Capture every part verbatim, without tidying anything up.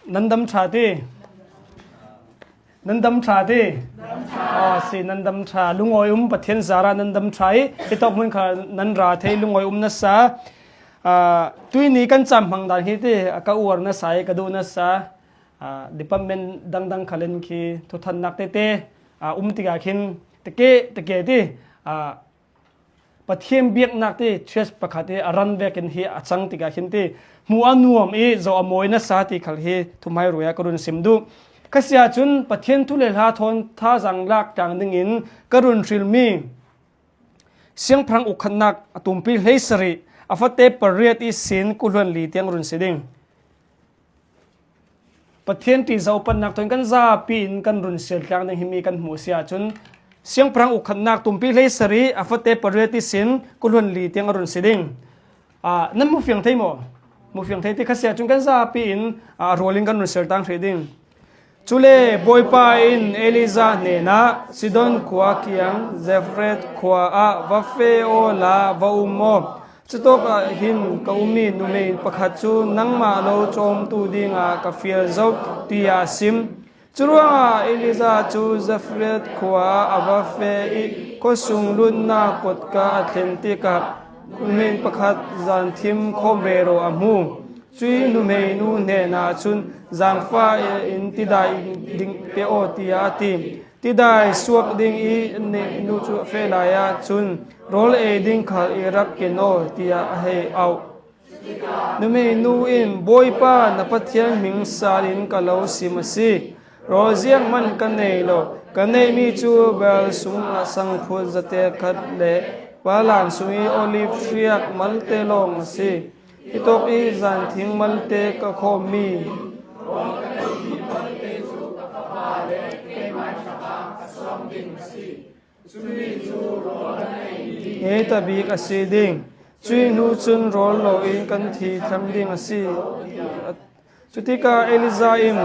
Nan dam ṭha ti. Nan dam ṭha ti. Aw, si, nan dam ṭha. Lungawi um, Pathian zarah nan dam ṭha i, hitawk hmun kha nan ra thei lungawi um nasa. Ah, tuini kan cam hmang dan hi ti, ah, ka uar nasa i, ka duh nasa. Ah, department dangdang khalin khi thuthannak tete, ah, um tikah khin, teke, teke ti, ah, Pathian biaknak ti church pakhat hi a ran vekin hi a cang tikah khin ti hmuh a nuam i zoh a mawi nasa ti khal hi thuhmai ruai ah ka run sim duh. Kha sia cun Pathian thu le hla thawn thazaang lak tlang dingin ka run hrilmi Siangpahrang uk khatnak a tumpi hleisarih a fate pariat ihsin khuahluan li tiang run si ding. Pathian ṭihzah upatnak thawn kan zapi in kan run sial tlang ding himi kan hmuh si ahcun, Siangpahrang uk khatnak tumpi hleisarih a fate pariat ihsin khuahluan li tiang a run si ding. Ah, nan hmu fiang thei maw? Hmu fiang thei ti kha si ahcun kan zapi in, ah, a rual in kan run sial tang hrih ding. Cule Bawipa in Elijah hnenah, Sidon khua kiang Zarephath khua ah va feh awla va um aw. Cutawk ah hin ka ummi numei pakhat cu nangmah lo cawmtu dingah ka fial zo, tiah a sim. Curuangah Elijah cu Zarephath khua ah a va feh i khuasung lunnak kotka a thlen tikah numei pakhat zanthim khawm rero a hmu. Cuih numeinu hnenah cun, Zaangfah in tidai ding pe aw, tiah a ti. Tidai suak ding i neihnu cu a feh lai ahcun, rawl ei ding khal i rak ken aw, tiah a hei auh. Numeinu in, Bawipa, na Pathian hming sal in ka lo sim a si. Rawl zianghman ka nei lo. Ka neihmi cu bel sungah sangphut zate khat le palang sung i olive hriak malte lawng a si. Hitawk i zanthing malte ka khawmmi hi tabik a si ding. Cuih hnu cun rawl loin kan thi thlang ding a si. Cutikah Elijah in,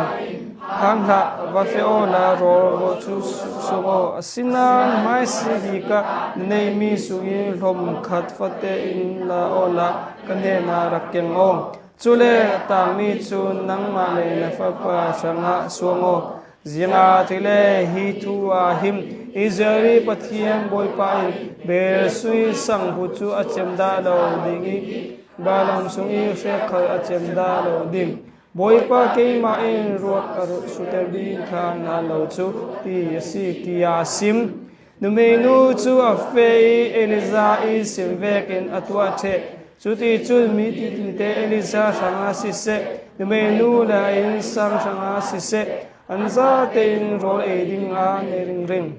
Hang hlah, va feh awla rawl vawh cu suang aw. Asinain hmaisabik ah na neihmi sung i hlom khat fate in la awla ka hnenah rak keng aw. Cule a tangmi cu nangmah le na fapa hrangah suang aw. Ziangahtile hi thu ah hin Israel i Pathian Bawipa in bel sung i sangphut cu a cem dah lo ding i, Balaam sung i hriak khal a cem dah lo ding. Bawipa keimah in ruak a suter ding kha na lo cu, ti a si, tiah a sim. Numeinu cu a feh i Elijah i sim vekin a tuah ṭheh. Cuticun mi titite Elijah hrangah siseh, numeinu le a innsang hrangah siseh, an zatein rawl ei ding aa nei ringring.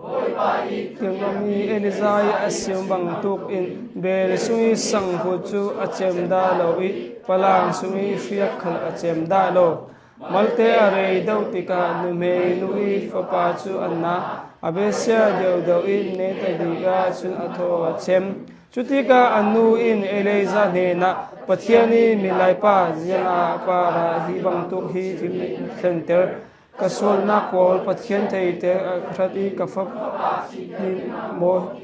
Tirhmi Elijah i a sim bangtuk in bel sung i sangphut cu a cem dah lo i, palang sung i hriak khal a cem dah lo. Malte a rei deuh tikah numeinu i fapa cu a na, a besia deuhdeuh i neta bik ah cun a thaw a cem. Cutikah a nu in Elijah hnenah, Pathian i milaipa, ziangah a parah hi bangtuk hi thil thlenter? Ka sualnak pawl Pathian theite a ka hrat i ka fapa nih maw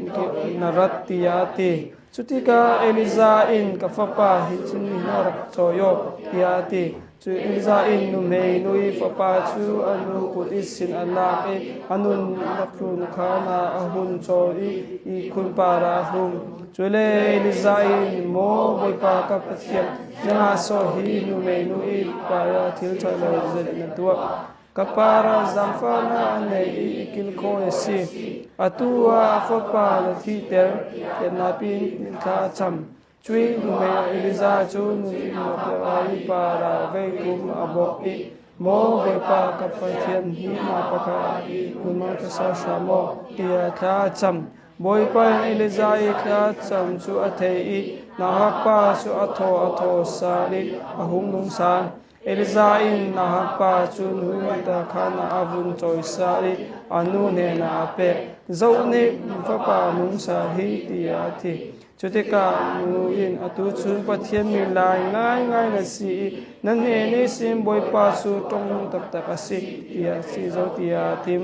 na rat, tiah a ti. Cutikah Elijah in, Ka fapa, hi cun na rak cawi aw, tiah a ti. Cu Elijah in numeinu i fapa cu a nu kut ihsin a lak i a nunnak tlun khan ah a hun cawi i ihkhun parah a hlum. Cule Elijah in, Maw Bawipa ka Pathian, nangah so hi numeinu i parah thil ṭha lo zet na tuah. Ka parah zaangfahnak a nei i i kilkhawi a si. Atu ah a fapa na thihter, tiah napi in thla a cam. Cuih numei Elijah cu nunnak i parah veikum a bawk i, Maw Bawipa ka Pathian, hi hna pakhat ah ihkhun ka sa hram maw? Tiah thla a cam. Bawipa in Elijah i thla a cam cu a thei i, nauhakpa cu a thaw a thaw sal i a hung nung sal. Elijah in nauhakpa cu hnuhnungta khan ah a vun cawisal i a nu hnenah a pek. Zoh nih, na fapa nung sal hi, tiah a ti. Cutikah a nu in, Atu cun Pathian milai ngaingai na si i na hnen ihsin Bawipa cu ṭong taktak a si, tiah a si zo, tiah a tim.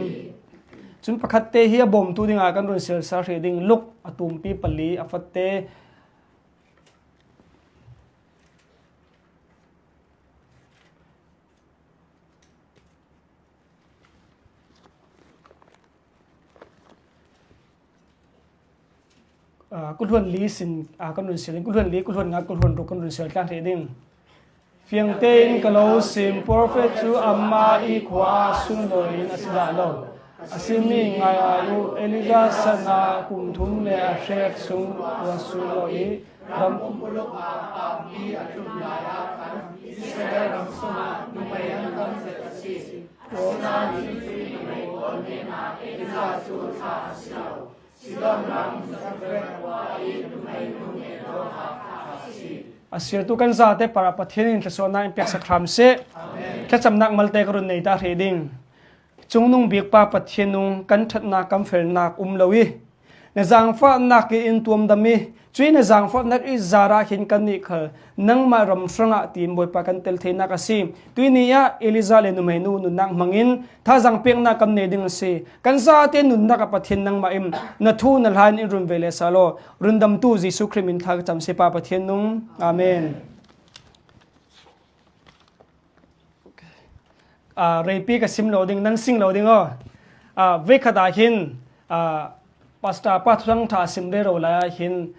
Cun pakhat te hi a bawmtu dingah kan run sialsa hrih ding. Luk a tumpi pali a fate. ah, kulhuan li sin, ah, kan run sial ding, kulhuan li, kulhuan nga, kulhuan ruk kan run sial tlang hrih ding. Fiangte in ka lo sim, profet cu amah i khua ah sunloin a si dah lo. A simi ngai ai u, Elijah san ah kum thum le a hrek sung ruat sul lo i, ram pumpuluk ah pampi a tlum lai ah khan Israel ram sungah numei an tam zet a si. Asinain cucu numei pawl hnenah Elijah cu thlah a si lo. Sidon ram Zarephath khua i numeinu nih Rahab thlah a si. A sialtu kan zate parah Pathian in thluasuahnak in piaksak hram seh. Thlacamnak malte ka run nei ta hrih ding. Cungnung bikpa Pathian nung, kan ṭhatnak kan felnak um lo i, na zaangfahnak i in tuamdam i, cuih na zaangfahnak i zarah hin kannih khal nangmah ram hrangah tiin Bawipa kan tel theinak a si. Tuihni ah Elijah le numeinu nunnak hmangin thazaang peknak kan nei ding a si. Kan zate nunnak ah Pathian nangmah in na thu na hla in in run ve leh sa law, rundamtu Jesuh Khrih min thla ka cam si Pa Pathian nung. Amen. Ah, reipi ka sim lo ding, nan sing lo ding aw. Ah, veikhat ah hin, ah, Pastor pa thuthang ṭha a sim rero lai ah hin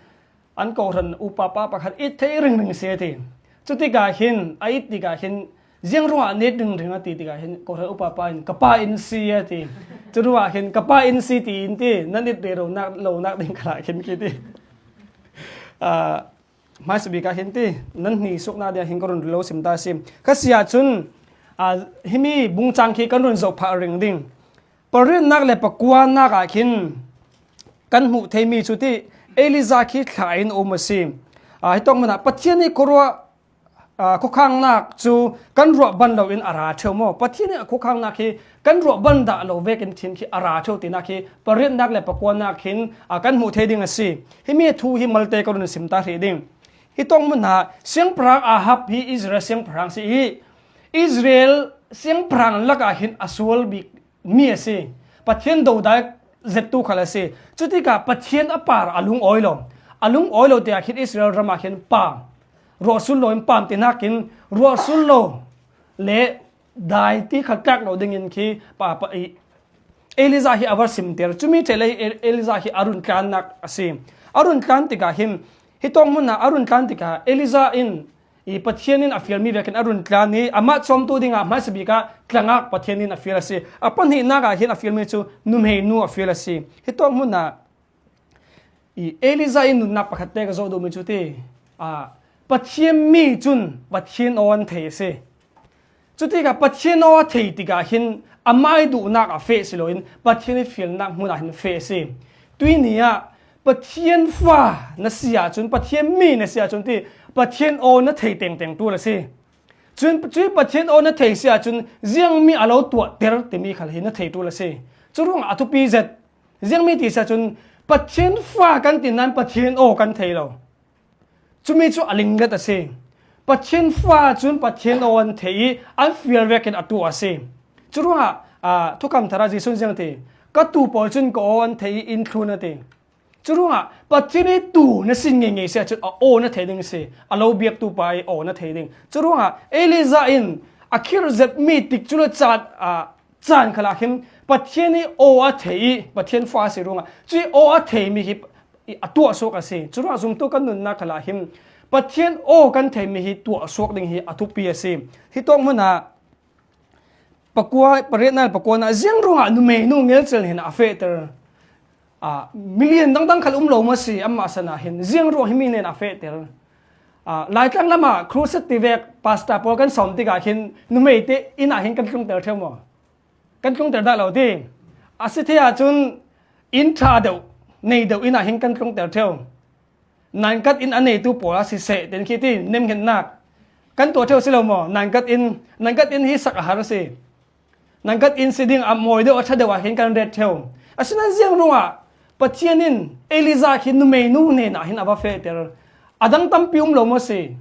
an kawhhran upa pa pakhat it thei ringring si a ti. Cutikah hin, a it tikah hin, ziang ruangah na it ringring a ti tikah hin kawhhran upa pa in, ka pa inn si a ti. Cu ruangah hin, ka pa inn si ti in ti, nan it rero nak, lonak ding khalah khin khi ti. Ah, Hmaisabik ah hin ti, nan hni suknak ding ah hin ka run lo sim ta si. Kha si ahcun, aa, himi bungcang khi kan run zoh phah ring ding. Pariatnak le pakuanak ah khin kan hmuh theimi cu ti, Elijah khi thlah in a um a si. Aa, hitawk hmun ah Pathian nih khuaruah, aa, khuakhangnak cu kan ruah ban loin a ra ṭheu maw? Pathian nih a khuakhangnak khi kan ruah ban dah lo vekin thin khi a ra ṭheu tinak khi pariatnak le pakuanak khin, aa, kan hmuh thei ding a si. Himi thu hi malte ka run sim ta hrih ding. Hitawk hmun ah siangpahrang Ahab hi Israel siangpahrang si i, Israel siangpahrang lakah hin a sual bik mi a si. Pathian dodal zettu khal a si. Cutikah Pathian a par a lungawi lo. A lungawi lo tiah khin Israel ram ah khin pam, ruahsul loin pam tinak in ruahsul lo le dai ti kha tlak lo dingin khi pa, pa, i, Elijah hi a va simter. Cumi ṭheh le El-, Elijah hi a run tlannak a si. A run tlan tikah hin, hitawk hmun ah a run tlan tikah Elijah in i Pathian in a fialmi vekin a run tlan i, amah cawmtu dingah hmaisabik ah tlangak Pathian in a fial a si. A pahnihnak ah hin a fialmi cu numeinu a fial a si. Hitawk hmun ah i Elijah in nunnak pakhat te ka zoh duhmi cu ti, aa, Pathian mi cun Pathian aw an thei a si. Cutikah Pathian aw a thei tikah hin amah i duhnak a feh si loin Pathian i fialnak hmun ah hin feh a si. Tuihni ah Pathian fa na si ahcun, Pathian mi na si ahcun ti, Pathian aw na thei tengteng ṭul a si. Cun cuih Pathian aw na thei si ahcun ziangmi a lo tuahter timi khal hi na thei ṭul a si. Cu ruangah a thupi zet. Ziangmi ti si ahcun Pathian fa kan ti nain Pathian aw kan thei lo. Cumi cu a linglet a si. Pathian fa cun Pathian aw an thei i an fial vekin a tuah a si. Curuangah, aa, Thukam Thar ah Jesuh in ziang ti, ka tuu pawl cun ka aw an thei i in thlun a ti. Curuangah Pathian i tuu na sin ngeingei si ahcun a aw na thei ding a si. A lo biaktu pa i aw na thei ding. Curuangah Elijah in a khirh zetmi tikcu le caan, aa, caan khalah hin Pathian i aw a thei i Pathian fa a si ruangah cuih aw a theimi hi a tuahsuak a si. Curuangah zumtu kan nunnak khalah hin Pathian aw kan theimi hi tuahsuak ding hi a thupi a si. Hitawk hmun ah pakua, pariatnak pakuanak ziang ruangah numeinu ngelcel hin a fehter. Aa, milian dangdang khal um lo maw si, amah san ah hin ziang ruang himi nen a fehter. Aa, Laitlang lamah crusade tivek pastor pawl kan sawm tikah hin numeite inn ah hin kan tlungter ṭheu maw? Kan tlungter dah lo ti. A si thei ahcun inn ṭha deuh, nei deuh inn ah hin kan tlungter ṭheu. Nankat inn a neitu pawl a si seh, tian khi ti nemhngetnak kan tuah ṭheu si lo maw? Nankat inn, nankat inn hi sak a har a si. Nankat inn si ding a mawi deuh, a ṭha deuh ah khin kan ret ṭheu. Asinain ziang ruangah Pathian in Elijah khi numeinu hnenah hin a va fehter. A dang tampi um lo maw si?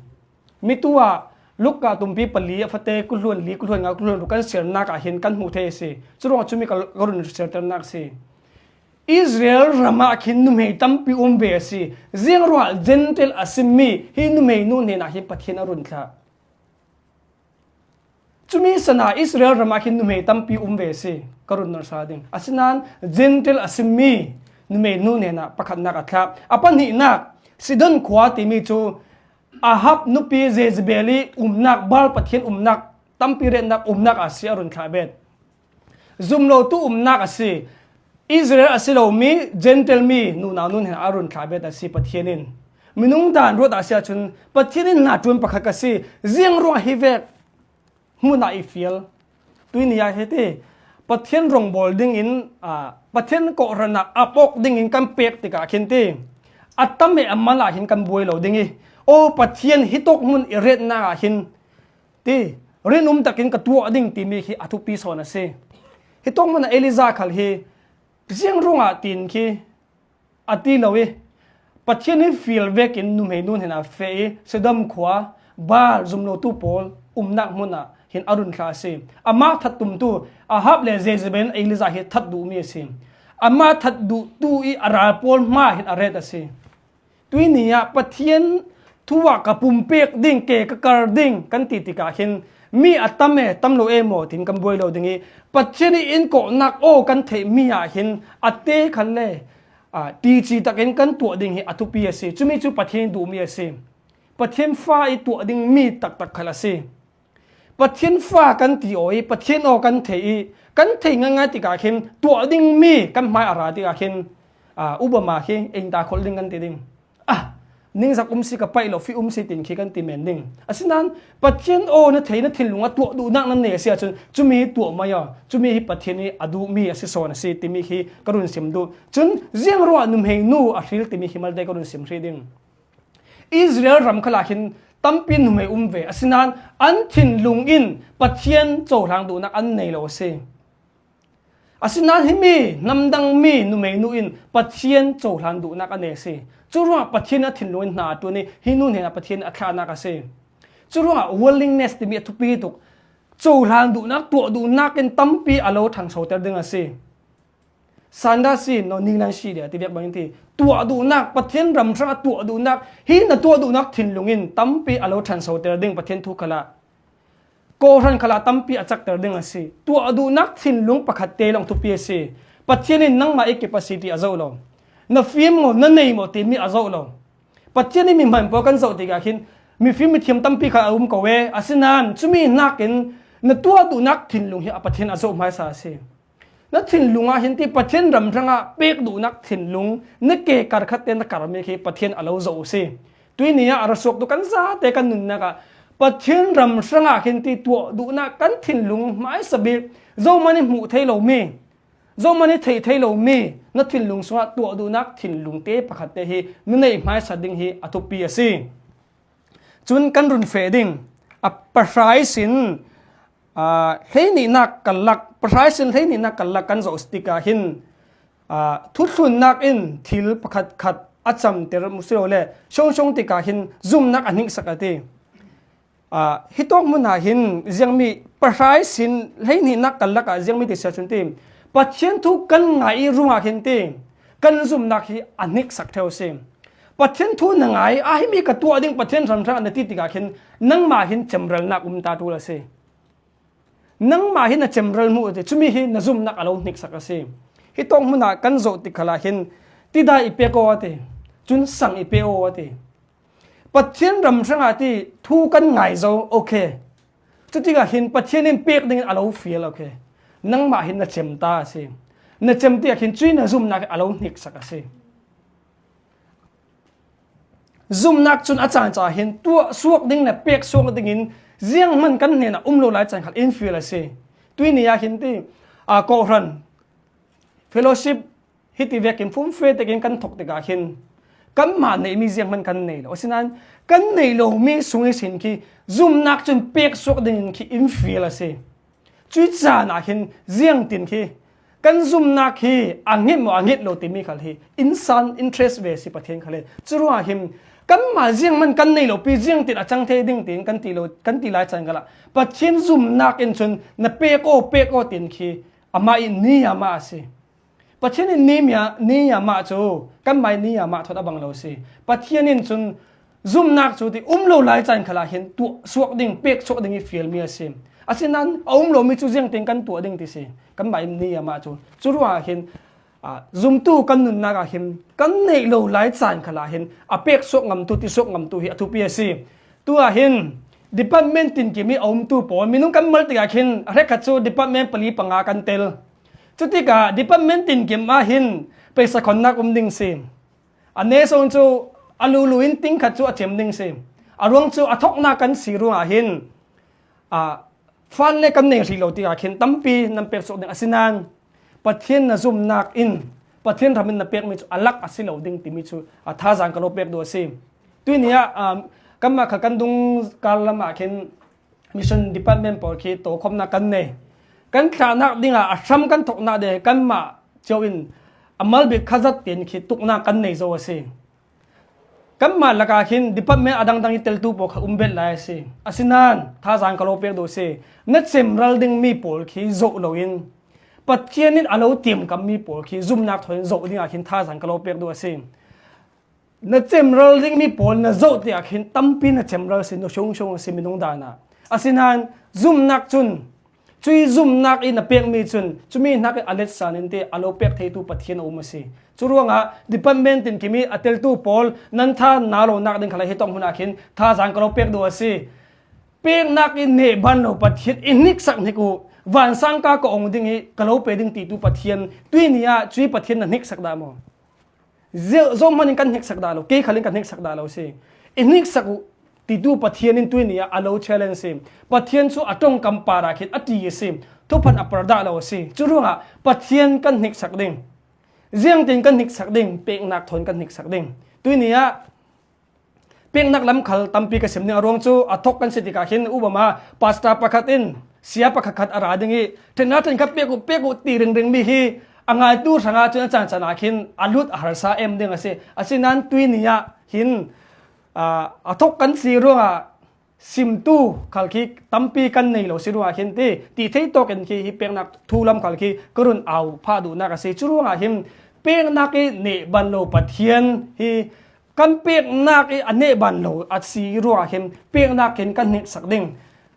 Mi tu ah Luka tumpi pali a fate, kulhluan li, kulhluan nga, kulhluan ruk kan siarnak ah hin kan hmuh thei a si. Curuangah cumi ka, ka run siarternak a si. Israel ram ah khin numei tampi um ve a si. Ziang ruangah Gentile a simi hi numeinu hnenah hin Pathian a run thlah. Cumi san ah Israel ram ah khin numei tampi um ve a si, ka run narsa ding. Asinain Gentile a simi numeinu hnenah pakhatnak a thlah. A pahnihnak, Sidon khua timi cu Ahab nupi Jezebel i umnak, Baal pathian umnak, tampi retnak umnak ah si a run thlah bet. Zumlotu umnak a si. Israel a si lomi Gentile mi nunau nu hnenah a run thlah bet a si Pathian in. Minung dan ruat a si ahcun Pathian in hna ṭuan pakhat ka si. Ziang ruangah hi vek hmun ah i fial. Tuini ah hiti Pathian rongbawl dingin, aa, Pathian kawhhran ah ap awk dingin kan pek tikah khin ti a tam he a mal ah hin kan buai lo ding i, aw Pathian, hitawk hmun i retnak ah hin ti rinum takin ka tuah ding timi khi a thupi sawn a si. Hitawk hmun ah Elijah khal hi ziang ruangah tin khi a ti lo i, Pathian hi fial vekin numeinu hnenah a feh i, Sodom khua, Baal zumlotu pawl umnak hmun ah hin a run thlah a si. Amah that tumtu Ahab le Jezebel in Elijah hi that duhmi a si. Amah that duhtu i a ral pawl hma hin a ret a si. Tuini ah Pathian thu ah ka pumpek ding, ke ka kar ding kan ti tikah khin mi a tam e, tam lo e maw tin kan buai lo ding i, Pathian i in kawhnak aw kan theihmi ah hin a te khan le, aa, tici takin kan tuah ding hi a thupi a si. Cumi cu Pathian duhmi a si. Pathian fa i tuah dingmi taktak khal a si. Pathian fa kan ti aw i, Pathian aw kan thei i, kan thei ngaingai tikah khin tuah dingmi kan hmai a ra tikah khin, aa, Obama khi eng ta kholh ding kan ti ding. Ah, ningzak um si ka paih lo, fih um si tin khi kan ti men ding. Asinain Pathian aw na thei, na thinlung a tuah duhnak nan nei a si ahcun cumi hi tuah mai aw, cumi hi Pathian i a duhmi a si sawn a si timi khi ka run sim duh. Cun ziang ruangah numeinu a hril timi khi malte ka run sim hrih ding. Israel ram khalah hin tampi numei um ve. Asinain an thinlung in Pathian cohlang duhnak an nei lo a si. Asinain himi hnamdang mi numeinu in Pathian cohlan duhnak a nei a si. Cu ruangah Pathian a thinlung in hna a ṭuan i, hi nu hnenah Pathian a thlahnak a si. Cu ruangah willingness timi a thupi tuk. Cohlan duhnak, tuah duhnak in tampi a lo ṭhangsoter ding a si. Sandasi no ningnan si dia ti vek bangin ti, tuah duhnak, Pathian ram hrangah tuah duhnak, hi na tuah duhnak thinlung in tampi a lo ṭhangsoter ding Pathian thu khalah. Kawhhran khalah tampi a cakter ding a si. Tuah duhnak thinlung pakhat te lawng thupi a si. Pathian in nangmah i capacity a zoh lo. Na fim maw, na nei maw timi a zoh lo. Pathian in mi hman pawl kan zoh tikah khin mifim mithiam tampi kha a um ko e. Asinain cumi nakin na tuah duhnak thinlung hi a Pathian a zoh hmaisa a si. Na thinlung ah hin ti Pathian ram hrangah pek duhnak thinlung na ke kar khat te na karmi khi Pathian a lo zoh u si. Tuini ah a ra suaktu kan zate kan nunnak ah Pathian ram hrangah hin ti tuah duhnak kan thinlung hmaisa bik zohman i hmuh thei lomi, zohman i theih thei lomi na thinlung sungah tuah duhnak thinlung te pakhat te hi na neih hmaisa ding hi a thupi a si. Cun kan run feh ding. A pahrai sin, aa, hleihnihnak karlak, pahrai sin hleihnihnak karlak kan zoh tikah hin, aa, thuthlunnak in thil pakhat khat a camter mu si lo le, shongshong tikah hin zumnak a hnik sak a ti. Aa, hitawk hmun ah hin ziangmi pahrai sin hleihnihnak karlak ah ziangmi ti si ahcun ti, Pathian thu kan ngai i ruangah hin ti, kan zumnak hi a hnik sak ṭheu si. Pathian thu na ngai, a himi ka tuah ding Pathian hramhram na ti tikah khin nangmah hin cemralnak um ta ṭul a si. Nangmah hin na cemral hmuh a ti, cumi hi na zumnak a lo hnik sak a si. Hitawk hmun ah kan zoh tik khalah hin tidai i pek aw a ti, cun sang i pe aw a ti. Pathian ram hrangah ti thu kan ngai zo, okay. Cutikah hin Pathian in pek dingin a lo fial, okay. Nangmah hin na cem ta a si. Na cem tikah hin cui na zumnak a lo hnik sak a si. Zumnak cun a caan caah hin tuah suak ding le pek suak dingin zianghman kan hnenah um lo lai caan khal in fial a si. Tuini ah hin ti, aa, kawhhran, fellowship, hiti vekin fumfe tekin kan thok tikah hin kanmah neihmi zianghman kan nei lo. Asinain kan neih lomi sung ihsin khi zumnak cun pek suak dingin khi in fial a si. Cuih caan ah hin ziangtin khi kan zumnak hi a nghet maw a nghet lo timi khal hi insan interest ve si Pathian khal hi. Curuangah hin kanmah zianghman kan nei lo pi ziangtin a cang thei ding tiin kan ti lo, kan ti lai caan khalah Pathian zumnak in cun na pek aw, pek aw tin khi amah i ni amah a si. Pathian in ni mia, ni amah cu kanmah i ni amah thawt a bang lo si. Pathian in cun zumnak cu ti um lo lai caan khalah hin tuah suak ding, pek suak ding i fialmi a si. Asinain a um lomi cu ziangtin kan tuah ding ti si. Kanmah i ni amah cu. Curuangah hin zumtu kan nunnak ah hin kan neih lo lai caan khalah hin a pek suak ngamtu, ti suak ngamtu hi a thupi a si. Tu ah hin department tinkim ih a umtu pawl, minung kan mal tikah khin a hrekkhat cu department pali panga kan tel. Cutikah department tinkim ah hin peisa khonnak um ding si. A ne sung cu a lulu in ting khat cu a cem ding si. A ruang cu a thoknak kan si ruangah hin, aa, fund le kan nei hrih lo tikah khin tampi nan pek suak ding a si nain Pathian na zumnak in, Pathian ram in na pekmi cu a lak a si lo ding timi cu a thazaang ka lo pek duh a si. Tuini ah, aa, kanmah kha kan dungkal lamah khin mission department pawl khi tokhawmnak kan nei. Kan thlahnak dingah a hram kan thoknak ding kanmah cio in a malbik kha zat tein khi tuknak kan nei zo a si. Kanmah lakah khin department a dangdang ih teltu pawl kha um bet lai a si. Asinain thazaang ka lo pek duh a si. Na cemral dingmi pawl khi zoh loin Pathian in a lo tiamkammi pawl khi zumnak thawn zoh dingah khin thazaang ka lo pek duh a si. Na cemral dingmi pawl na zoh tikah khin tampi na cemral si, na hrawnghrang a si minung dan ah. Asinain zumnak cun, cuih zumnak ih na pekmi cun cumi hnak ih a letsan in ti a lo pek theitu Pathian a um a si. Cu ruangah department tinkim ih a teltu pawl nan tha na lonak ding khalah hitawk hmun ah khin thazaang ka lo pek duh a si. Peknak ih nehban lo Pathian i hniksak hnik uh, vansangka ka ong ding ih ka lo pe ding titu Pathian, tuini ah cuih Pathian na hniksak dah maw? Zoh, zoh hmanh in kan hniksak dah lo, kei khal in kan hniksak dah lo si. I hniksak uh titu Pathian in tuini ah a lo challenge si. Pathian cu a ṭongkam parah khin a ṭi a si. Thuphan a per dah lo a si. Cu ruangah Pathian kan hniksak ding. Ziangtin kan hniksak ding, peknak thawn kan hniksak ding. Tuini ah peknak lam khal tampi ka sim ding a ruang cu a thawk kan si tikah khin, upama pastor pakhat in sia pakhat khat a ra ding ih, ṭhenhra ṭhenkhat pek uh, pek uh ti ringring mi hi a ngaitu hrangah cun a caan caan ah khin a lut a harsa em ding a si. Asinain tuini ah hin, aa, a thawk kan si ruangah simtu khal khi tampi kan nei lo si ruangah khin ti, ti thei tawk in khi hi peknak thu lam khal khi ka run au phah duhnak a si. Cu ruangah hin peknak ih nehban lo Pathian hi kan peknak ih a nehban lo a si ruangah khin peknak khin kan hniksak ding.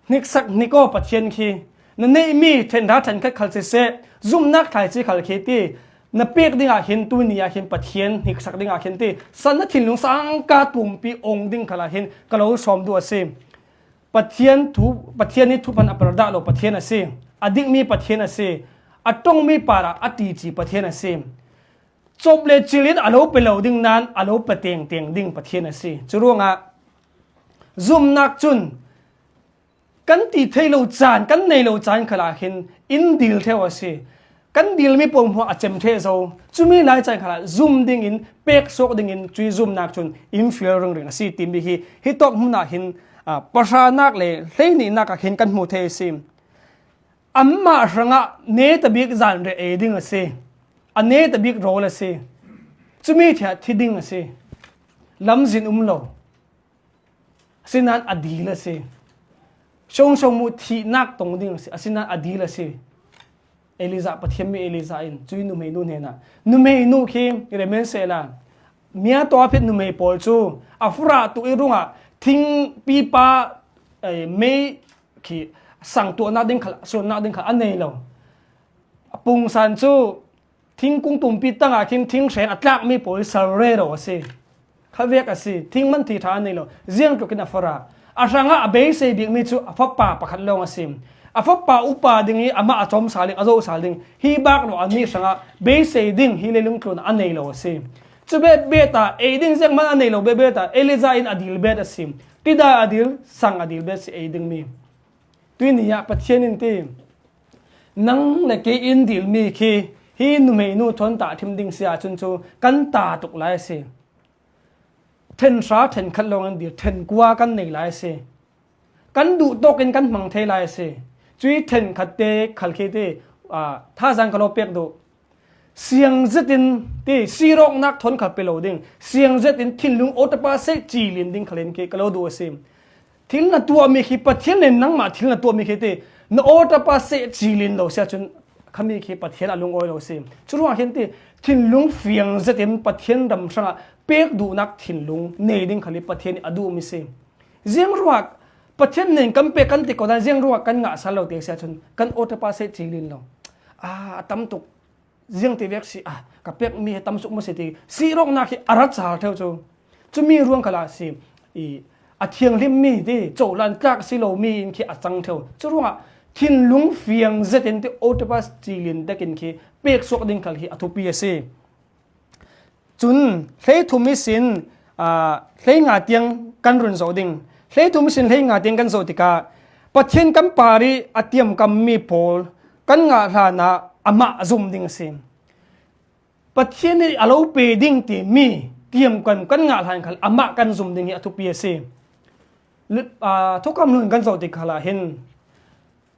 Hniksak hnik aw Pathian khi, na neihmi ṭhenhra ṭhenkhat khal siseh, zumnak thlaici khal khi ti, na pek dingah khin, tuini ah khin Pathian hniksak dingah khin ti, san na thinlung sangka tumpi ong ding khalah hin ka lo sawm duh a si. Pathian thu, Pathian ih thuphan a per dah lo Pathian a si. A dikmi Pathian a si. A ṭongmi parah a ṭici Pathian a si. Cawp le cil in a lo pe lo ding nain a lo pe tengteng ding Pathian a si. Cu ruangah zumnak cun kan ti thei lo caan, kan nei lo caan khalah hin in dil ṭheu a si. Kan dilmi pawl hmuah a cem ṭheh zo. Cumi lai caan khalah zum dingin, pek suak dingin cuih zumnak cun in fial ringring a si timi hi hitawk hmun ah hin, aa, pahranak le hleihnih nak ah hin kan hmu thei a si. Anmah hrangah netabik zanriah ei ding a si. A netabik rawl a si. Cumi ṭheh ah thi ding a si. Lamzin um lo. Asinain a dil a si. Hrawnghrang mu thihnak tong ding a si. Asinain a dil a si. Elijah, Pathian mi Elijah in cuih numeinu hnenah, numeinu khi remen sehla, mia tawh a phit numei pawl cu a fura tuh ih rungah thingpipa, eh, mei khi sang tuahnak ding khal, suannak ding khal a nei lo. A pungsan cu thingkung tumpi tangah khin thinghreng a tlakmi pawl sal rero a si. Khavek a si. Thing man thi ṭha a nei lo. Ziangtlukin a fara. A hrangah a beisei bikmi cu a fapa pakhat lawng a si. A fapa upa ding ih amah a cawm sal ding, a zoh sal ding. Hi bak lo a mi hrangah beisei ding hi leilung tlun a nei lo a si. Cu bet bet ah ei ding ziang man a nei lo bet bet ah Elijah in a dil bet a si. Tidal a dil, sang a dil bet a si ei dingmi. Tuini ah Pathian in ti, nang le kei in dilmi khi hi numeinu thawn tahṭhim ding si ahcun cu kan ta tuk lai a si. Ṭhenhra ṭhenkhat lawng in dil, ṭhenkua kan nei lai a si. Kan duh tawk in kan hmang thei lai a si. Cuih ṭhenkhat te khal khi ti, aa, thazaang ka lo pek duh. Siang zetin ti, sirawknak thawn khal pe lo ding. Siang zetin thinlung awtapa seh cilin ding khalin khi ka lo duh a si. Thil na tuahmi khi Pathian le nangmah thil na tuahmi khi ti, na awtapa seh cilin lo si ahcun khami khi Pathian a lungawi lo si. Curuangah khin ti, thinlung fiang zetin Pathian ram hrangah pek duhnak thinlung nei ding khal ih Pathian ih a duhmi si. Ziangruak Pathian nen kan pek kan ti ko dan ziangruak kan ngah sal lo ti si ahcun kan awtapa seh cilin lo. Ah, a tam tuk. ziang ti vek si, ah, ka pek mi hi tam suk maw si ti, si rawknak hi a rat sal theu cu. Cumi ruang khalah si, i, a thianghlim mi ti, cohlan tlak si lo mi in khi a cang theu. Cu ruangah thinlung fiang zetin ti, autopas cilin dekin khi pek suak ding khal hi a thupi a si. Cun hleithum ihsin, aa, hleinga tiang kan run zoh ding. Hleithum ihsin hleinga tiang kan zoh tikah Pathian kan parih a tiamkammi pawl kan ngah hlanah amah a zum ding a si. Pathian nih a lo pe ding timi tiamkam kan ngah hlan khal amah kan zum ding hi a thupi a si. Li-, aa, thukam nun kan zoh tik khalah hin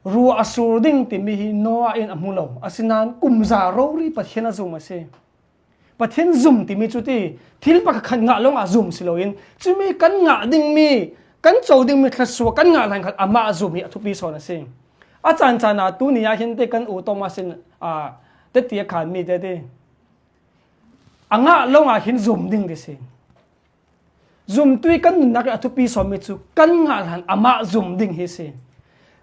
rua a sur ding timi hi Noah in a hmu lo. Asinain kum za rori Pathian a zum a si. Pathian zum timi cu ti, thil pakhat ngah lawngah zum si loin, cumi kan ngah dingmi, kan co dingmi thluasuah kan ngah hlan khat amah a zum hi a thupi sawn a si. A caan caan ah tuni ah hin ti kan u Thomas in, aa, teti a khanmi te ti, a ngah lawngah hin zum ding ti si. Zumtu i kan nunnak i a thupi sawmmi cu kan ngah hlan amah zum ding hi si.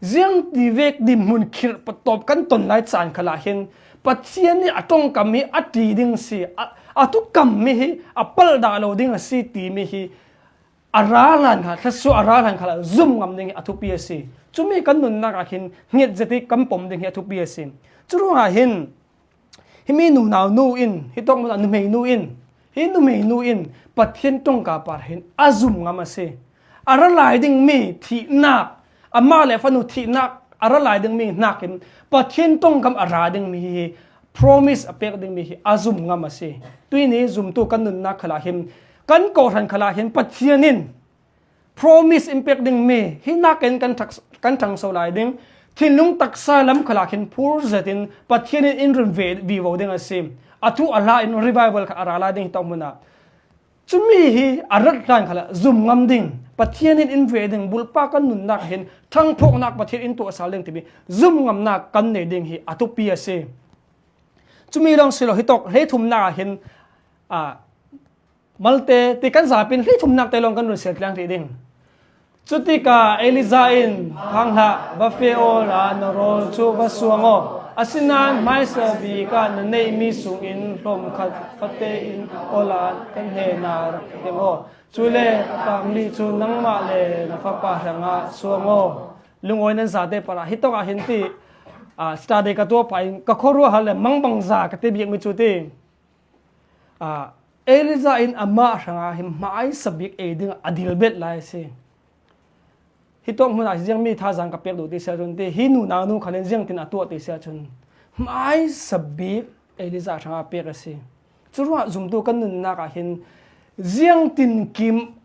Ziang ti vek dinhmun khirh patawp kan ton lai caan khalah hin Pathian nih a ṭongkam hi a ṭi ding si, a, a thukammi hi a palh dah lo ding a si timi hi a ra hlan kha, thluasuah a ra hlan khalah zum ngam ding hi a thupi a si. Cumi kan nunnak ah hin hnget zet i kan pom ding hi a thupi a si. Curuangah hin himi nunau nu in, hi tawk hmunah numei nu in, hi numei nu in Pathian ṭongka par hin a zum ngam a si. A ra lai dingmi thihnak, amah le fanu thihnak a ra lai dingmi hnakin Pathian ṭongkam a ra dingmi hi, promise a pek dingmi hi a zum ngam a si. Tuini zumtu kan nunnak khalah hin, kan kawhhran khalah hin Pathian in promise in pek dingmi hi nakin kan ṭhak-, kan ṭhangso lai ding. Thinlung taksa lam khalah hin phur zetin Pathian in in run ve vivo ding a si. A thu a la in revival kha a ra lai ding hi tawk hmunah. Cumi hi a rat hlan khalah zum ngam ding. Pathian in in ve ding, bulpa kan nunnak hin ṭhangphawknak Pathian in tuah sal ding timi zum ngamnak kan nei ding hi a thupi a si. Cumi lawng si lo, hi tawk hleithumnak ah hin, aa, malte ti kan zapin hleithumnak te lawng kan run sial tliang rih ding. Cutikah Elijah in, "Phang hlah, va feh awla na rawl cu va suang aw. Asinain hmaisa bik ah na neihmi sungin hlawm khat fate in awla kan hnenah rak deng aw. Cule a tangmi cu nangmah le na fapa hrangah suang aw." Lungawi nan zate parah hi tawk ah hin ti, aa, study ka tuah pah in ka khuaruahhar le mangbangza ka ti bikmi cu ti. Aa, Elijah in amah hrangah hin hmaisa bik ei ding a dil bet lai a si. Hi tawk hmunah ziangmi thazaang ka pek duh ti si ahcun ti, hi nunau nu khalin ziangtin a tuah ti si ahcun hmaisa bik Elijah hrangah pek a si. Curuangah zumtu kan nunnak ah hin ziangtin kim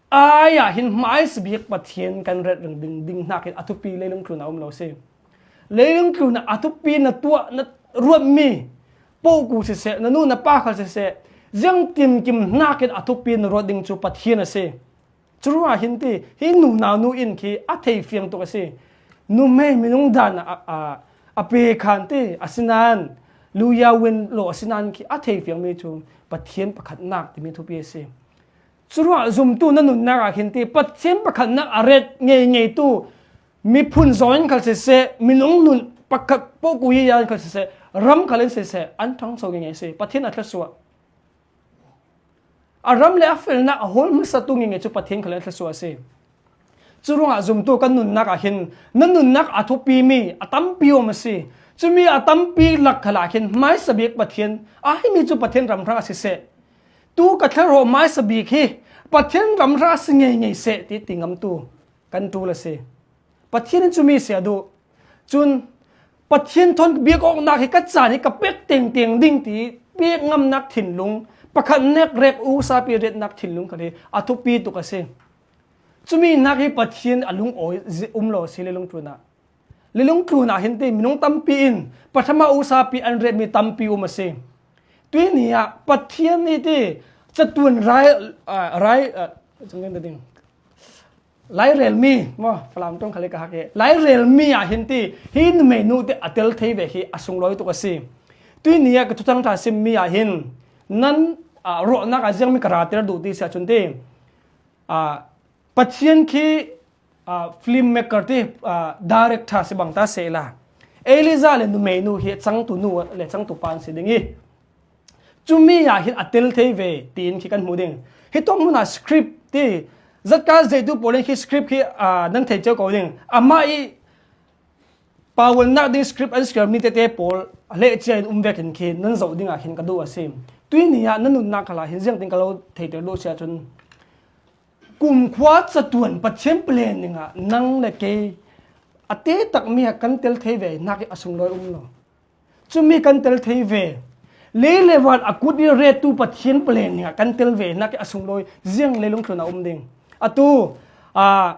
ai ah hin hmaisa bik Pathian kan ret ring ding, ding hnakin a thupi leilung tlun ah a um lo si. Leilung tlun ah a thupi na tuah, na ruatmi poku siseh, na nu na pa khal siseh, ziangtin kim hnakin a thupi na ruat ding cu Pathian a si. Curuangah hin ti, hi nunau nu in khi a thei fiang tuk a si. Numei minung dan a, a, a pe khan ti, asinain luya win lo asinain khi a thei fiangmi cu Pathian pakhatnak timi thupi a si. Curuangah zumtu na nunnak ah khin ti, Pathian pakhatnak a ret ngeingeitu miphun zawn khal siseh, minung nun pakhat poku i yan khal siseh, ram khal in siseh, an ṭhangso ngeingei si. Pathian a thluasuah. A ram le a felnak a hawl hmasatu ngeingei cu Pathian khal in a thluasuah a si. Curuangah zumtu kan nunnak ah hin na nunnak a thupimi a tampi um a si. Cumi a tampi lak khalah hin hmaisa bik Pathian, a himi cu Pathian ram hrang a si seh. Tu ka thlarau hmaisa bik hi Pathian ram hrang a si ngeingei seh ti, ti ngamtu kan ṭul a si. Pathian in cumi si a duh. Cun Pathian thawn biak awknak hi ka caan hi ka pek tengteng ding ti pek ngamnak thinlung, pakhatnak rep usapi retnak thinlung khal hi a thupi tuk a si. Cumi hnak hi Pathian a lungawi zi-, um lo a si leilung tlun ah. Leilung tlun ah hin ti minung tampi in pathama usapi an retmi tampi um a si. Tuini ah Pathian nih ti catuan rai, aa, rai, aa, lairelmi maw, Falam ṭong khal i ka hak i, lairelmi ah hin ti hi numei nu ti a tel thei ve hi a sunglawi tuk a si. Tuini ah ka thuthang ṭha simmi ah hin nan, aa, ruahnak ah ziangmi ka ra ter duh ti si ahcun ti, aa, Pathian khi, aa, film maker ti, aa, director si bang ta sehla, Elijah le numeinu hi changtu nu le changtu pa an si ding hi. Cumi ah hin a tel thei ve tiin khi kan hmu ding. Hi tawk hmunah script ti zatka zeitu pawl in khi script khi, aa, nan thei cio ko ding. Amah i pawlnak ding script an siar mi tete pawl a leh cia in um vekin khi nan zoh dingah khin ka duh a si. Tui ni ah na nunnak khalah hin ziangtin ka lo theiter duh sia cun kumkhua catuan Pathian plan dingah nang le kei a te takmi ah kan tel thei ve nak i a sunglawi um lo. Cumi kan tel thei ve. Lei le van a kut i rettu Pathian plan dingah kan tel ve nak i a sunglawi ziang leilung tlun a um ding. Atu, aa,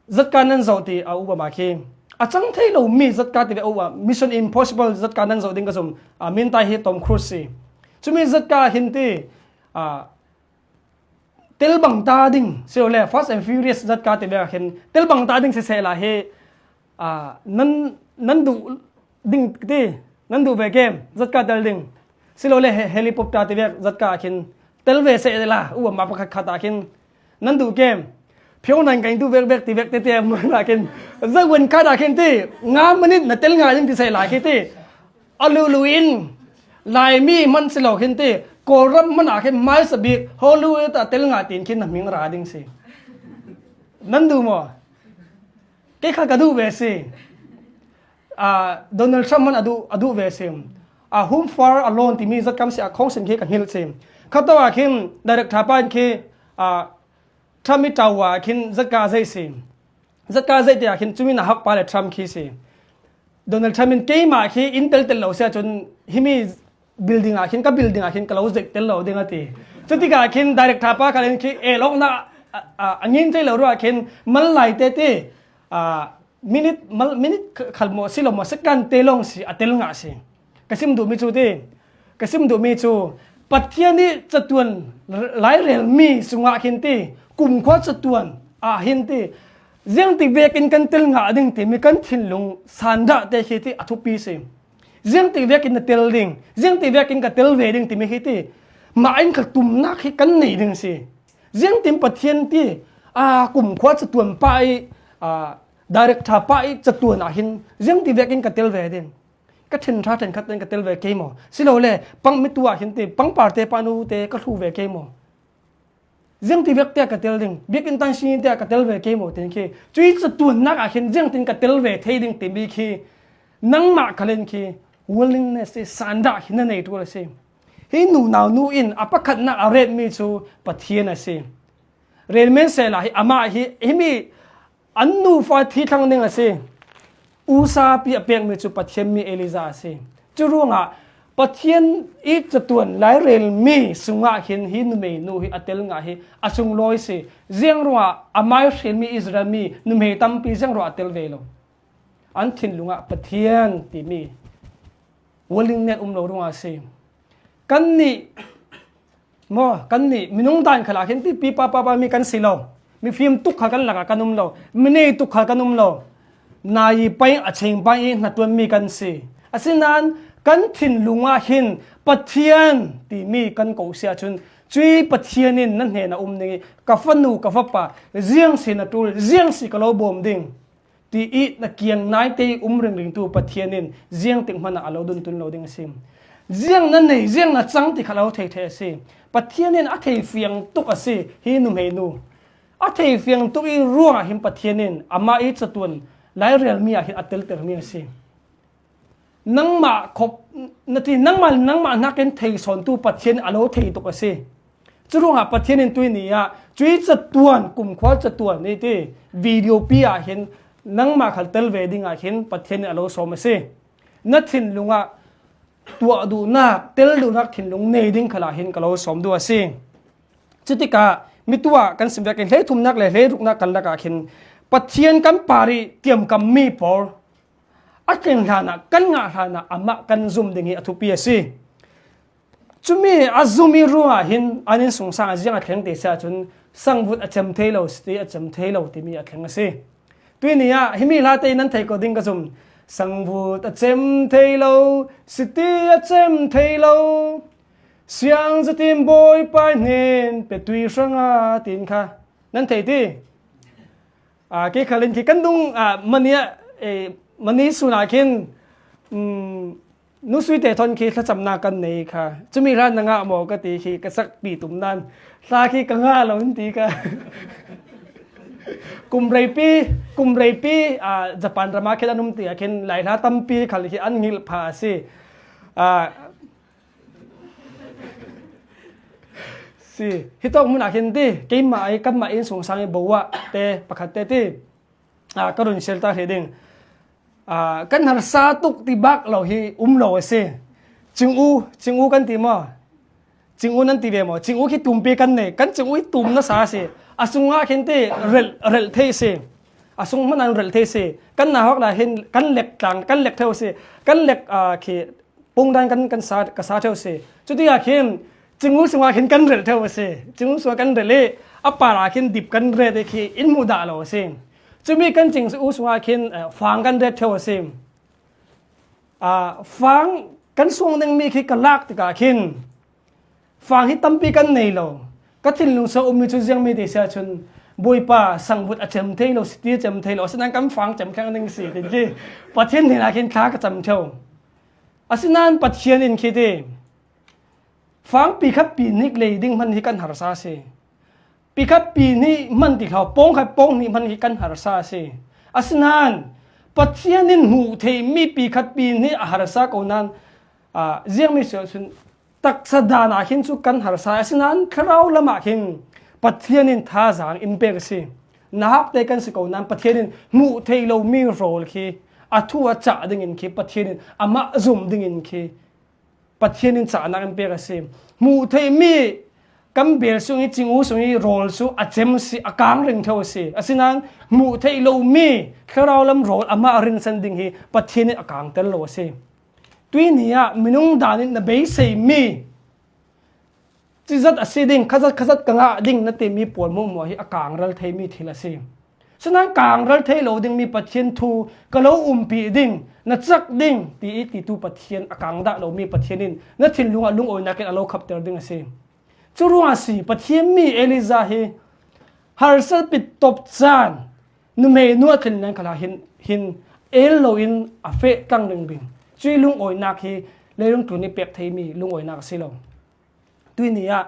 zatka nan zoh ti a upa mah khi a cang thei lo mi zatka ti ve a upa, Mission Impossible zatka nan zoh ding ka zum, a, mintai hi Tom Cruise si. Cumi zatka hin ti, a, tel bang ta ding si lo le Fast and Furious zatka ti ve a khin tel bang ta ding siseh la hi, a, nan, nan duh ding ti, nan duh ve kem zatka tel ding. Si lo le he-, helicopter ti vek zatka a khin tel ve seh la, upa mah pakhat khat a khin nan duh kem. Phiau nan kan duh vek vek ti vek tete mun a khin zaguan khat a khin ti nga minit na tel ngai ding ti seh la khi ti. A lulu in Laimi man si lo khin ti Kawlram man a khin mai sabik Hollywood a tel ngai tin khin na hming ra ding si. Nan duh maw? Kei kha ka duh ve si. A, Donald Trump man a duh, a duh ve si. A, Home Far Alone timi zatkam si a khawng sin khi ka hngilh si. Kha to a khin director pa in khi, a, Trump i tau a khin zatka zei si. Zatka zei ti a khin cumi na hak pa le Trump khi si. Donald Trump in keimah khi in tel tel lo si a cun himi building ah khin, ka building ah khin ka lo zek tel lo ding a ti. Cutikah khin director pa khal in khi el awknak a, a, a ngin thei lo ruah khin mal lai tete, a, minute, mal, minute kh-, khal maw si lo maw second te lawng si a tel ngah si. Ka sim duhmi cu ti, ka sim duhmi cu Pathian i catuan lairelmi sungah khin ti kumkhua catuan ah hin ti ziangtik vekin kan tel ngah ding timi kan thinlung sandah te khi ti a thupi si. Ziangtik vekin na tel ding, ziangtik vekin ka tel ve ding timi khi ti mah in kha tumnak hi kan nei ding si. Ziangtin Pathian ti, aa, kumkhua catuan pa i, aa, director pa i catuan ah hin ziangtik vekin ka tel ve ding. Ka thin ṭha ṭhenkhat tein ka tel ve kei maw? Si lo le pang mitu ah hin ti pangparte pa nute ka hlu ve kei maw? Ziangti vek tiah ka tel ding, biakinn tan si tiah ka tel ve kei maw tin khi, cui catuannak ah khin ziangtin ka tel ve thei ding timi khi nangmah khal in khi willingness i sandah khi na nei ṭul a si. Hi nunau nu in a pakhatnak a retmi cu Pathian a si. Relmen sehla hi amah hi himi an nufa thi thlang ding a si. Usapi a pekmi cu Pathian mi Elijah a si. Cu ruangah Pathian i catuan lairelmi sungah hin hi numeinu hi a tel ngah hi a sunglawi si. Ziang ruangah amai hrilmi Israel mi numei tampi ziang ruangah a tel ve lo? An thinlungah Pathian timi willingness um lo ruangah a si. Kannih maw, kannih minung dan khalah khin tipi pa, pa, pa mi kan si lo. Mifim tuk khal kan lakah kan um lo. Minei tuk khal kan um lo. Nai pai a cheng pai i hnaṭuan mi kan si. Asinain kan thinlungah hin Pathian timi kan ko si ahcun cui Pathian in na hnenah um ning i ka fanu, ka fapa, ziang si na ṭul, ziang si ka lo bawm ding ti i na kiang naite i um ringringtu Pathian in ziangtik hmanah a lo duntun lo ding a si. Ziang na nei, ziang na cang ti kha lo thei thei a si. Pathian in a thei fiang tuk a si hi numeinu. A thei fiang tuk i ruangah hin Pathian in amah i catuan lairelmi ah hin a teltermi a si. Nangmah khop, na ti, nangmah, nangmah hnakin thei sawntu Pathian a lo thei tuk a si. Cu ruangah Pathian in tui ni ah cui catuan, kumkhua catuan i ti video pi ah hin nangmah khal tel ve dingah hin Pathian in a lo sawm a si. Na thinlungah tuah duhnak, tel duhnak thinlung nei ding khalah hin ka lo sawm duh a si. Cutikah mitu ah kan sim vekin hleithumnak le hleiruknak kan lakah khin Pathian kan par i tiamkammi pawl a tling hlanah, kan ngah hlanah amah kan zum ding hi a thupi a si. Cumi a zumi ruangah hin an innsungsang a ziang a thleng te si ahcun sangvut a cem thei lo, siti a cem thei lo timi a thleng a si. Tui ni ah himi hla te nan thei ko ding ka zum. Sangvut a cem thei lo, siti a cem thei lo, siang zatin Bawipa hnen pe tui hranga tin kha nan thei ti. Aa, kei khal in khi kan dung, aa, mani ah, eh, mani sunah khin, um, nusuite thawn khi thlacamna kan nei kha. Cumi hlan na ngah maw ka ti khi ka sakpi tum nan. Thla khi ka ngah lo in ti kha. Kum reipi, kum reipi, ah, Japan rama khin an um ti a khin laihla tampi khal khi an ngilh pha a si. Ah, si. Hitawk munah khin ti, keimah ai, kanmah inn sungsang i bo ah te, pakhat te ti. Ah, ka run sial ta hi ding. Ah, kan harsa tuk ti bak lo hi um lo a si. Cing u, cing u kan ti maw? Cing u nan ti ve maw? Cing u khi tumpi kan nei. Kan cing u hi tum nasa a si. A sungah khin ti rel, rel thei si. A sung hmanan rel thei si. Kan na hawk lai hin kan lek tlang, kan lek theu si. Kan lek, ah, khi pungdan kan, kan sa, ka sa theu si. Cuti a khin, cing u sungah khin kan rel theu si. Cing u sungah kan rel i, a par a khin dip kan ret i khi in muh dah lo si. Cumi kan cing u sungah khin, eh, fang kan ret theu si. Ah, fang kan suang ding mi khi ka lak tikah khin, fang hi tampi kan nei lo. Ka thinlung sung um mi cu ziang mi ti sia cun, Bawipa, sangvut a cem thei lo, siti a cem thei lo, asinain kan fang cem thleng ding si, tin khi Pathian hnenah khin thla ka cam theu. Asinain Pathian in khi ti, fang pi khat pi hnih lei ding hman hi kan harsa a si. Pi khat pi hnih hman ti hlah, pawng khat pawng hnih hman hi kan harsa a si. Asinain Pathian in hmuh theih mi pi khat pi hnih a harsa ko nan, ah, ziang mi si cun taksa dan ah khin cu kan harsa. Asinain thlarau lamah khin Pathian in thazaang in pek a si. Nahakte kan si ko nan Pathian in hmuh theih lo mi rawl khi a thu a cah dingin khi Pathian in amah zumh dingin khi Pathian in cahnak in pek a si. Hmuh theih mi kan bel sung i cing u sung i rawl cu a cem si, a kang ring theu a si. Asinain hmuh theih lo mi thlarau lam rawl amah a rinsan ding hi Pathian in a kangter lo a si. Tuihni ah minung dan in na beisei mi, cizat a si ding, khazat, khazat ka ngah ding na ti mi pawl hmuahhmuah hi a kangral thei mi thil a si. Sinan kangral thei lo ding mi Pathian thu ka lo umpi ding, na cak ding, ti i titu Pathian a kang dah lo mi Pathian in na thinlung ah lungawinak in a lo khapter ding a si. Cu ruangah si Pathian mi Elijah hi harsat pit top caan, numei nu a thlin nan khalah hin, hin el lo in a feh tlang ringbing. Cui lungawinak hi leilung tlun i pek thei mi lungawinak a si lo. Tuihni ah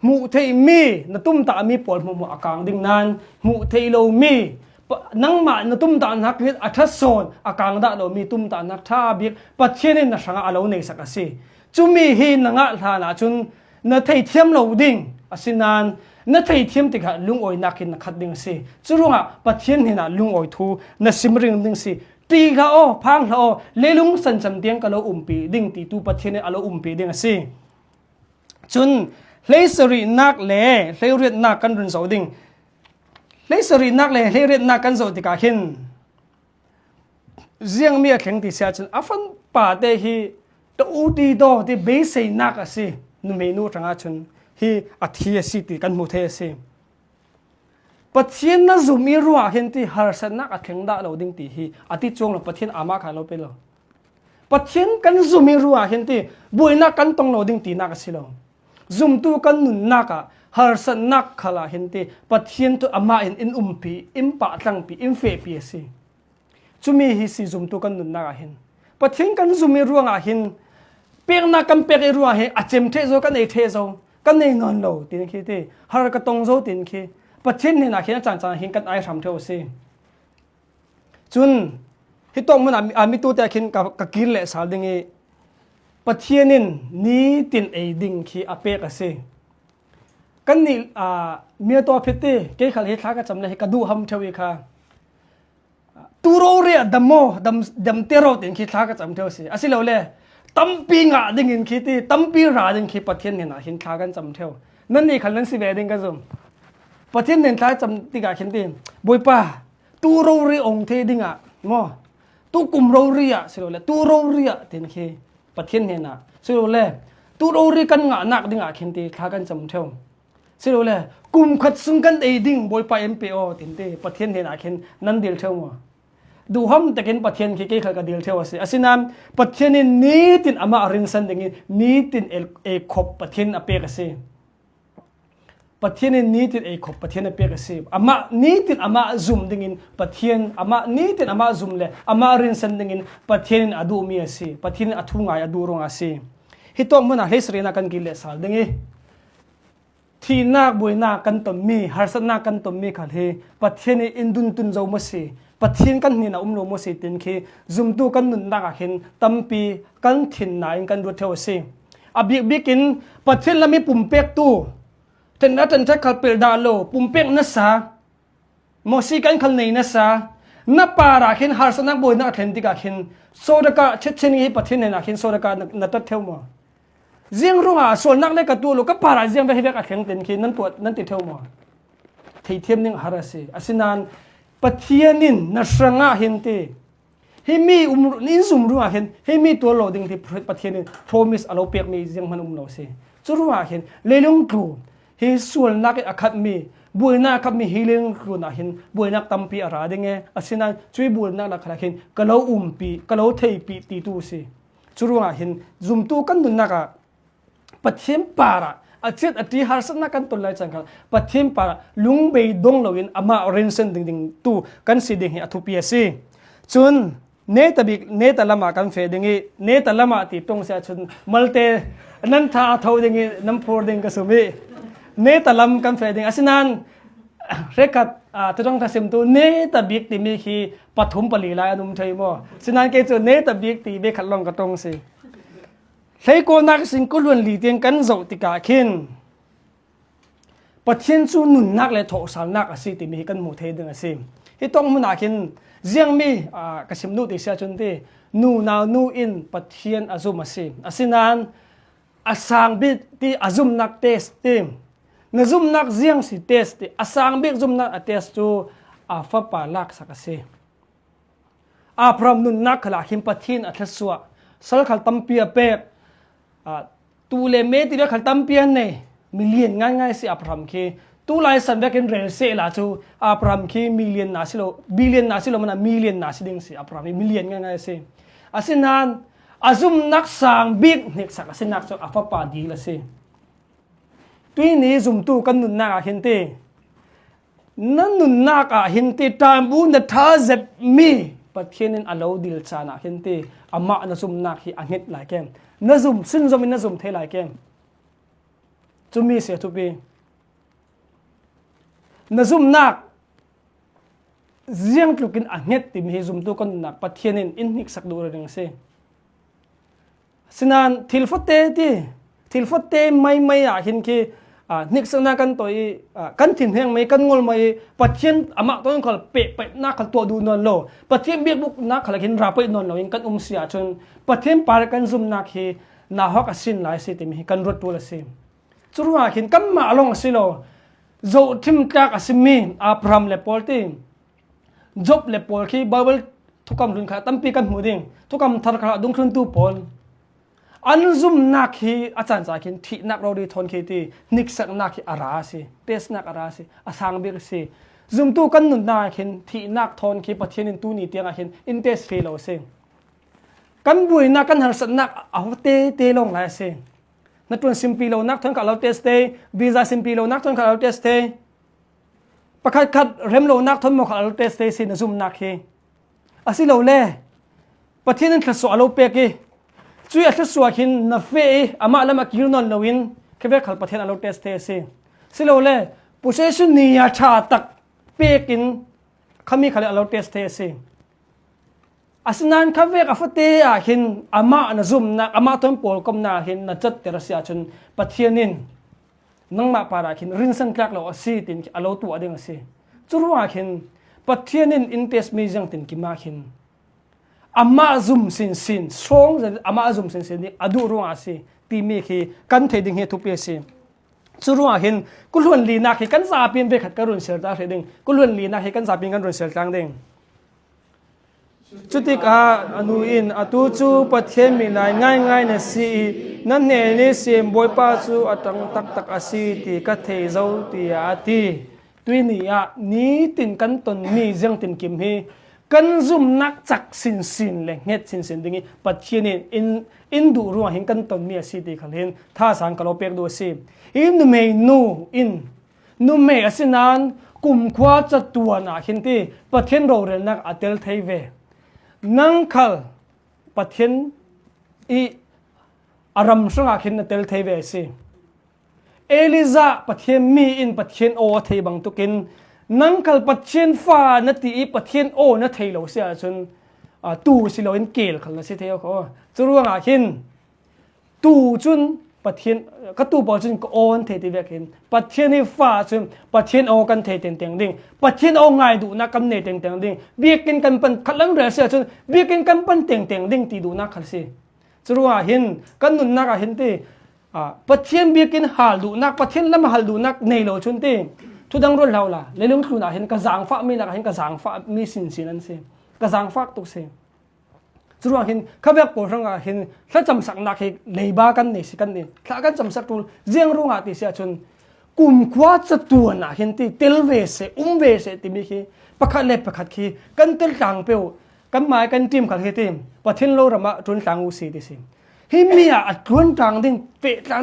hmuh theih mi na tumtah mi pawl hmuahhmuah a kang ding nan, hmuh theih lo mi, pa-, nangmah na tumtahnak hi a ṭha sawn a kang dah lo mi tumtahnak ṭha bik Pathian in na hrangah a lo neisak a si. Cumi hi na ngah hlan ahcun na theithiam lo ding a si nan, na theithiam tikah lungawinak in na khat ding a si. Cu ruangah Pathian hnenah lungawi thu na sim ring ding si. Ṭih hlah aw, phang hlah aw, leilung sancam tiang ka lo umpi ding, titu Pathian in a lo umpi ding a si. Cun hleisarihnak le hleiriatnak kan run zoh ding. Hleisarihnak le hleiriatnak kan zoh tikah khin ziangmi a thleng ti si ahcun a fan pate hi ta u ti daw ti beiseinak a si. Numei nu hrangah cun hi a thi a si ti kan hmuh thei a si. Pathian na zum i ruah hin ti harsatnak a thleng dah lo ding ti hi a ti cuang lo, Pathian amah kha lo pe lo. Pathian kan zum i ruah hin ti buainak kan tong lo ding tinak a si lo. Zumtu kan nunnak ah harsatnak khal ah hin ti Pathian tu amah in in umpi, in pahtlangpi, in fehpi a si. Cumi hi si zumtu kan nunnak ah hin. Pathian kan zum i ruangah hin, peknak kan pek i ruangah hin, a cem ṭheh zo, kan ei ṭheh zo, kan ei nawn lo, tin khi ti, har ka tong zo, tin khi Pathian hnenah khin a cangcang hin kan ai hram ṭheu a si. Cun, hitawk mun ah mi, a mitute ah khin ka, ka kir leh sal ding i, Pathian in nitin ei ding khi a pek a si. Kannih, aa, miatawh a phit ti, kei khal hi thla ka cam le hi ka duhham ṭheu i kha. Tu rori ah dam maw, dam, dam te ro tin khi thla ka cam ṭheu si. Asilole, tampi ngah dingin khi ti, tampi ra ding khi Pathian hnenah khin thla kan cam ṭheu. Nannih khal nan si ve ding ka zum. Pathian hnen thla cam tikah khin ti, Bawipa, tu rori ong thei dingah maw, tu kum rori ah silole, tu rori ah tin khi Pathian hnenah silole, tu rori kan ngahnak dingah khin ti thla kan cam ṭheu. Silole, kum khat sung kan ei ding Bawipa en pe aw, tinte Pathian hnenah khin nan dil ṭheu maw? Duhham takin Pathian khi kei khal ka dil ṭheu a si. Asinain Pathian in nitin amah rinsan dingin nitin el, ei khop Pathian a pek a si. Pathian in nitin ei khop Pathian a pek a si. Amah nitin amah zum dingin Pathian, amah nitin amah zum le amah rinsan dingin Pathian in a duhmi a si. Pathian in a thu ngai a duh ruangah a si. Hi tawk hmunah hleisarihna kan kile sal ding i, thihnak, buainak kan tonmi, harsatnak kan tonmi khal hi Pathian in in duntun zo maw si, Pathian kan hnenah um lo maw si tin khi zumtu kan nunnak ah khin tampi kan thinna in kan ruat ṭheu a si. A bikbik in Pathian lam i pumpektu, ṭhenna ṭhenṭhek khal pelh dah lo, pumpek nasa, Mosi kan khal nei nasa, na parah khin harsatnak buainak a thlen tikah khin, sawdaka chitchin hi Pathian hnenah khin sawdaka na, na tat ṭheu maw? Ziang ruangah sualnak le ka tuah lo, ka parah ziang vek hi vek a thleng tin khi nan tuah, nan ti ṭheu maw? Theithiam ning a har a si. Asinain Pathian in na hrangah hin ti, hi mi um, in zum ruangah hin, hi mi tuar lo ding ti Pathian in promise a lo pekmi zianghman um lo si. Cu ruangah hin leilung tlun, hi sualnak i a khatmi, buainak a khatmi hi leilung tlun ah hin buainak tampi a ra ding e. Asinain cui buainak nak khalah hin ka lo umpi, ka lo theipi ti tu si. Cu ruangah hin zumtu kan nunnak ah Pathian parah a ciat a ṭi harsatnak kan ton lai cang kha Pathian parah lungbei dong loin amah rinsan dingding tu kan si ding hi a thupi a si. Cun neta bik, neta lamah kan feh ding i, neta lamah ti ṭong si ahcun malte nan ṭha a tho ding i nan phur ding ka sum i, neta lam kan feh ding. Asinain hrekkhat, aa, tuṭong thasimtu neta bik timi khi pathum pali lai an um thei maw? Asinain kei cu neta bik ti bek khat lawng ka ṭong si. Hleikawlnak ihsin kuluan li tiang kan zoh tikah khin Pathian cu nunnak le thawhsalnak a si timi hi kan hmu thei ding a si. Hi tawng hmunah khin ziangmi, aa, ka sim duh ti si ahcun ti, nunau nu in Pathian a zum a si. Asinain a sang bik ti a zumnak test ti, na zumnak ziang si test ti, a sang bik zumnak a test cu a fapa laksak a si. Abraham nunnak khalah khin Pathian a thlasuah, sal khal tampi a pek, aa, tu le me ti vek khal tampi a nei, milian ngaingai si Abraham khi. Tulai san vekin rel sehla cu Abraham khi milian na si lo, bilian na si lo mana milian na si ding si Abraham hi milian ngaingai a si. Asinain a zumnak sang bik hneksak a sinak cu a fapa dil a si. Tuihni zumtu kan nunnak ah hin ti, na nunnak ah hin ti, ṭanbu na ṭha zetmi Pathian in a lo dil caan ah hin ti, amah na zumnak hi a hnget lai kem? Na zum, sunzom in na zum thei lai kem? Cumi si a thupi. Na zumnak ziangtluk in a hnget timi hi zumtu kan nunnak Pathian in in hniksak duh rih ding a si. Sinain thil fate ti, thil fate maimai ah hin khi, aa, hniksaknak kan toih i, aa, kan thinheng mai, kan ngol mai i, Pathian amah tawng khal pehpaihnak khal tuah duh nawn lo, Pathian biakbuknak khal hin ra paih nawn lo in kan um si ahcun Pathian par kan zumnak hi nauhak a sin lai a si timi hi kan ruat ṭul a si. Curuangah khin kanmah lawng a si lo, zohṭhim tlak a simi Abraham le pawl ti, Job le pawl khi Baibal thukam hlun kha tampi kan hmu ding, thukam thar kha dungthluntu pawl an zumnak hi a caan ca khin thihnak rori thawn khi ti hniksaknak hi a ra a si, testnak a ra a si, a sang bik a si. Zumtu kan nunnak ah khin thihnak thawn khi Pathian in tuni tiangah khin in test ve lo a si. Kan buainak, kan harsatnak a tete lawng lai a si. Hnaṭuan simpi lonak thawn kha a lo test te, visa simpi lonak thawn kha a lo test te, pakhatkhat rem lonak thawn maw kha a lo test te si na zumnak hi. Asilole Pathian in thlasuah a lo pek i, cui a thlasuah khin na feh i, amah lam a kir nawn loin khavek khal Pathian a lo test te a si. Asilole possession ni a ṭha tak pek in khami khal a lo test te a si. Asinain khavek a fate ah khin amah na zumnak, amah thawn pawlkomnak ah khin na catter a si ahcun Pathian in nangmah parah khin rinsan tlak lo a si, tin a lo tuah ding a si. Curuangah khin Pathian in in test mi ziangtin kim ah khin amah zum sinsin, sawng zet amah zum sinsin ding a duh ruangah a si, timi khi kan theih ding hi a thupi a si. Curuangah khin kuluan linak hi kan zapi in vekhat kan run sial ta hrih ding. Kuluan linak hi kan zapi in kan run sial tlang ding. Cutikah a nu in, "Atu cu Pathian milai ngaingai na si i, na hnen ihsin Bawipa cu a ṭang taktak a si ti ka thei zo," tiah a ti. Tuihni ah nitin kan tonmi ziangtinkim hi kan zumnak cak sinsin le hnget sinsin ding i Pathian in, in, in duh ruangah hin kan tonmi a si ti khal hin thazaang ka lo pek duh a si. Hi numeinu in Numei a si nan kumkhua chatuan ah khin ti Pathian rorelnak a tel thei ve. Nang khal Pathian i a ram hrangah khin na tel thei ve a si. Elijah Pathian mi in Pathian aw a thei bangtukin nang khal Pathian fa na ti i Pathian aw na thei lo si ahcun, aa, tuu si loin keel khal na si thei aw kho. Curuangah khin tuu cun Pathian, ka tuu pawl cun ka aw an thei ti vekin Pathian hi fa cun Pathian aw kan thei tengteng ding, Pathian aw ngai duhnak kan nei tengteng ding, biakinn kan pan khat lam rel si ahcun biakinn kan pan tengteng ding ti duhnak khal si. Curuangah hin kan nunnak ah hin ti, aa, Pathian biakinn hal duhnak, Pathian lam hal duhnak nei lo cun ti, thudang ruat hlah la, leilung tlun ah hin ka zaangfah mi nak ah hin ka zaangfah mi sinsin an si, ka zaangfak tuk si. Curuang hin khavek pawl hrangah hin thlacamsaknak hi leiba kan nei si kan ni. Thla kan camsak ṭul ziang ruangah ti si ahcun kumkhua catuan ah hin ti tel ve seh, um ve seh timi khi pakhat le pakhat khi kan tel tlang peuh, kan mai kan ṭim khal hi ti Pathian lo ram ah ṭuan tlang u si ti si. Hi mi ah a ṭuan tlang ding, peh tlang